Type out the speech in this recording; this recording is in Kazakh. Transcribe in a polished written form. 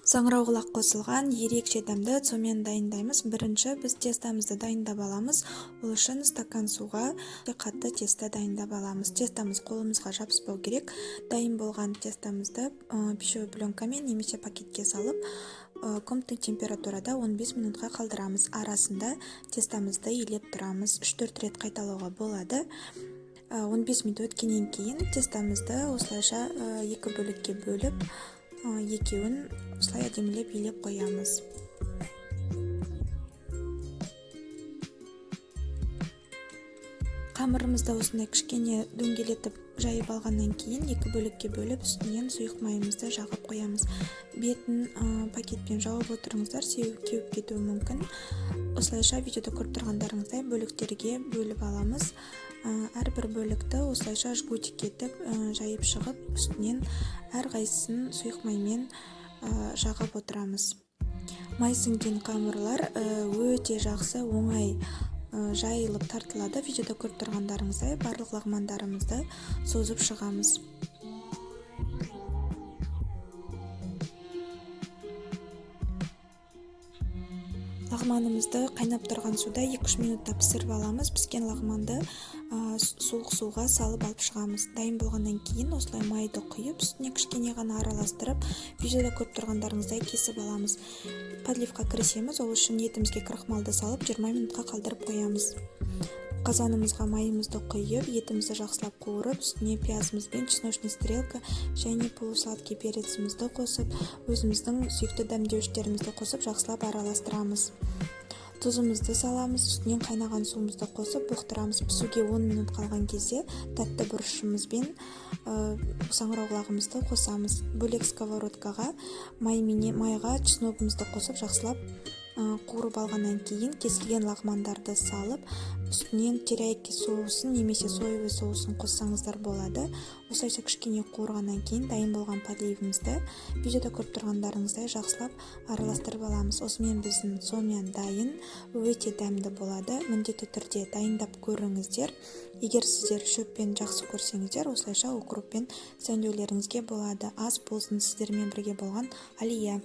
Саңырауқұлақ қосылған ерекше дәмді цомян дайындаймыз. Бірінші біз тестамызды дайындап аламыз. Ол үшін стакан суға қатты тесто дайындап аламыз. Тестамыз қолымызға жабыспау керек. Дайын болған тестамызды пищевой пленкамен немесе пакетке салып, комнатный температурада 15 минутқа қалдырамыз. Арасында тестамызды илеп тұрамыз. 3-4 рет қайталауға болады. 15 минут өткеннен кейін тестамызды осылайша екі бөлікке бөліп, екеуін осылай әдемілеп илеп қоямыз. Қамырымызды осындай кішкене дөңгелетіп жайып алғаннан кейін екі бөлікке бөліп, үстінен сұйық майымызды жағып қоямыз. Бетін пакетпен жауып отырыңыздар, себебі кеуіп кетуі мүмкін. Осылайша видеода көріп тұрғандарыңыздай бөліктерге бөліп аламыз. Әрбір бөлікті осылайша жгутик етіп жайып шығып, үстінен әрқайсысын сұйық маймен жағып отырамыз. Май сіңген қамырлар өте жақсы, оңай жайылып тартылады. Видеода көріп тұрғандарыңыздай барлық лағмандарымызды созып шығамыз. Лағманымызды қайнап тұрған суда 2-3 минутта пісіріп аламыз. Піскен лағманды суық суға салып алып шығамыз. Дайын болғаннан кейін осылай майды құйып, үстіне кішкене ғана араластырып, видеода көріп тұрғандарыңыздай кесіп аламыз. Подливқа кірісеміз. Ол үшін етімізге крахмалды салып, 20 минутқа қалдырып қоямыз. Қазанымызға майымызды құйып, етімізді жақсылап қуырып, үстіне пиязымыз бен чесночный стрелка және полусладкий перецімізді қосып, өзіміздің сүйікті дәмдеуіштерімізді қосып, жақсылап араластырамыз. Тұзымызды саламыз, үстінен қайнаған суымызды қосып, бұқтырамыз. Пісуге 10 минут қалған кезде тәтті бұрышымызбен саңырауқұлағымызды қосамыз. Бөлек сковородкаға майға чесногымызды қосып, жақсылап қуырып алғаннан кейін кесілген лағмандарды салып, үстінен терияки соусын немесе соевый соусын қоссаңыздар болады. Осылайша кішкене қуырғаннан кейін дайын болған подливімізді видеода көріп тұрғандарыңыздай жақсылап араластырып аламыз. Осымен біздің цомян дайын, өте дәмді болады. Міндетті түрде дайындап көріңіздер. Егер сіздер шөппен жақсы көрсеңіздер, осылайша укроппен сәндеулеріңізге болады. Ас болсын. Сіздермен бірге болған Алия.